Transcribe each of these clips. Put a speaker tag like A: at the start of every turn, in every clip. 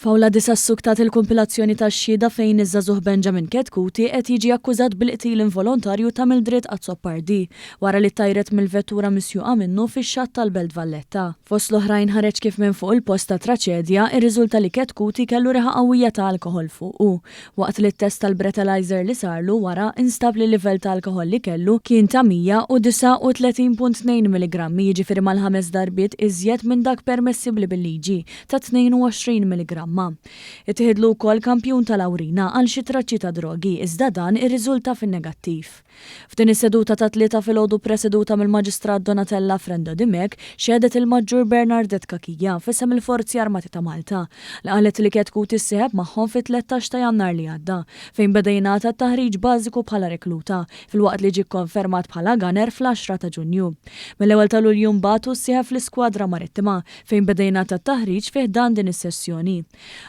A: F'awla disa' ssuktat il-kumpilazzjoni tax-xhieda fejn iż-żagħżugħ Benjamin Chetcuti qed jiġi akkużat bil-qtil involontarju ta' Mildred Azzopardi wara li ttajret mill-vettura misjuqa minnu fix-xatt tal-Belt Valletta. Fost l-oħrajn ħareġ kif minn fuq il-post tat-traċedja irriżulta li Chetcuti kellu riħa qawwija ta' alkoħol fuqu waqt li t-test tal-breathalyzer li sarlu wara instab li l-livell ta' alkoħol li kellu kien ta' 139.2 milligrammi jiġifieri mal-ħames darbiet iżjed minn dak permessibbli bil-liġi ta' 22 milligramma. Ittieħidlu wkoll kampjun tal-awrina għal xi traċċi ta' drogi iżda dan irriżulta fin-negattiv. F'din is-seduta tat-Tlieta filgħodu ppreseduta mill-Maġistrat Donatella Frendo Dimech, xehdet il-Maġġur Bernardette Cachia f'isem il-Forzi Armati ta' Malta, li qalet li Chetcuti ssieħeb magħhom fit-13 ta' Jannar li għadda, fejn beda jingħata t-taħriġ bażiku bħala rekluta, filwaqt li ġie kkonfermat bħala gunner fl-għaxra ta' Ġunju. Mill-ewwel ta' Lulju mbagħad hu ssieħeb fl-iskwadra marittima, fejn beda jingħata t-taħriġ fi ħdan din is-sessjoni.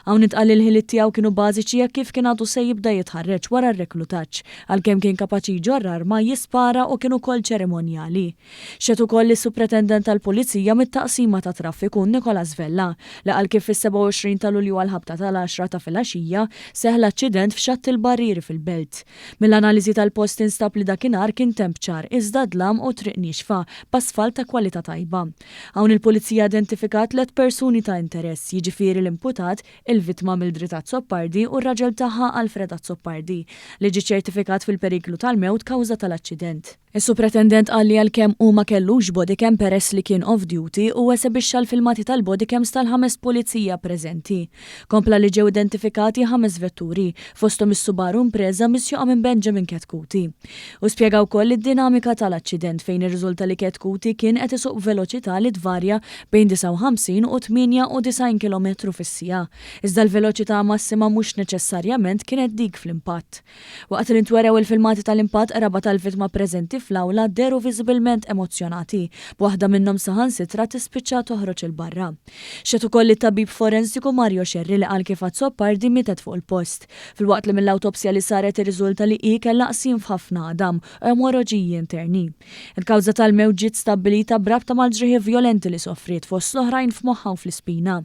A: Hawn intqal li l-ħiliet tiegħu kienu bażiċi hekk kif kien għadu se jibda jitħarreġ wara r-reklutaġġ, għalkemm kien kapaċi jġorr arma, jispara u kien ukoll ċerimonjali. Xehed ukoll is-Supretendent tal-Pulizija mit-Taqsima tat-Traffiku Nicholas Vella, li qal kif fis-27 ta' Lulju għall-ħabta tal-għaxra ta' filgħaxija seħħ l-aċċident f'Xatt il-Barrieri fil-Belt. Mill-analiżi tal-post instab li dakinhar kien temp ċar iżda dlam u triq niexfa b'asfalt ta' kwalità tajba. Hawn il-Pulizija identifikat tlett persuni ta' interess, jiġifieri l-imputat, il-vittma Mildred Azzopardi u r-raġel tagħha Alfred Azzopardi, li ġie ċertifikat fil-periklu tal-mewt kawża tal-aċċident. Is-Supretendent qal li għalkemm hu ma kellux bodycam peress li kien off duty, hu esebixxa l-filmati tal-bodycams tal-ħames pulizija preżenti. Kompla li ġew identifikati ħames vetturi, fosthom is-Subaru Impreza misjuqa minn Benjamin Chetcuti. Hu spjega wkoll id-dinamika tal-aċċident fejn irriżulta li Chetcuti kien qed isuq b'veloċità li tvarja bejn 59 u 98 kilometru fis-siegħa, iżda l-veloċità massima mhux neċessarjament kienet dik fl-impatt. Waqt li ntwerew il-filmati tal-impatt qraba tal-vittma preżenti fl-awla dehru viżibilment emozzjonati, b'waħda minnhom saħansitra tispiċċa toħroġ 'il barra. Xehed ukoll it-tabib forensiku Mario Scerri li qal kif Azzopardi mietet fuq il-post, filwaqt li mill-awtopsja li saret irriżulta li hi kellha qsim f'ħafna għadam u emoroġiji interni. Il-kawża tal-mewt ġiet stabbilita b'rabta mal-ġrieħi vjolenti li sofriet fost l-oħrajn f'moħħha u fl-ispina.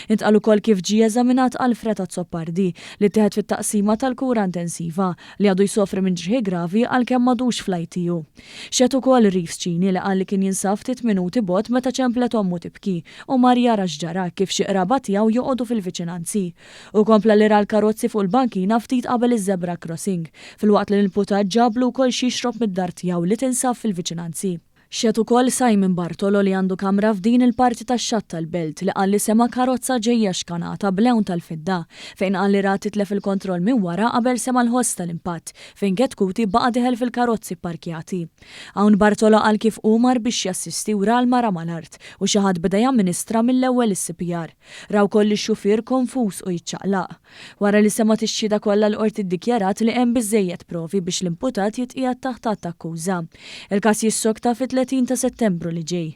A: Intqal ukoll kif ġie eżaminat Alfred Azzopardi, li ttieħed fit-taqsima tal-kura intensiva, li għadu jsofri minn ġrieħi gravi għalkemm m'għadux fl-ITU. Xehed ukoll Reeves Cini li qal li kien jinsab ftit minuti bogħod meta ċemplet ommu tibki u mar jara x'ġara kif xi qraba tiegħu joqogħdu fil-viċinanzi. Hu kompla li ra l-karozzi fuq il-bankina ftit qabel iż-zebra crossing, filwaqt li l-imputat ġablu wkoll x'jixrob mid-dar tiegħu li tinsab fil-viċinanzi. Xehed ukoll Simon Bartolo li għandu kamra f'din il-parti tax-xatt tal-Belt li qal li sema' karozza ġejja xkanata b'lewn tal-fidda fejn qal li ra titlef il-kontroll minn wara qabel sema' l-ħoss tal-impatt fejn Chetcuti baqa' dieħel fil-karozzi pparkjati. Hawn Bartolo qal kif hu mar biex jassisti u ra l-mara mal-art u xi ħadd beda jamministra mill-ewwel is-CPR. Ra wkoll lix-xufier konfuż u jiċċaqlaq. Wara li semgħet ix-xhieda kollha l-Qorti ddikjarat li hemm biżżejjed provi biex l-imputat jitqiegħed taħt att ta' akkuża. Il-każ jissokta fit-30 ta' Settembru li ġej.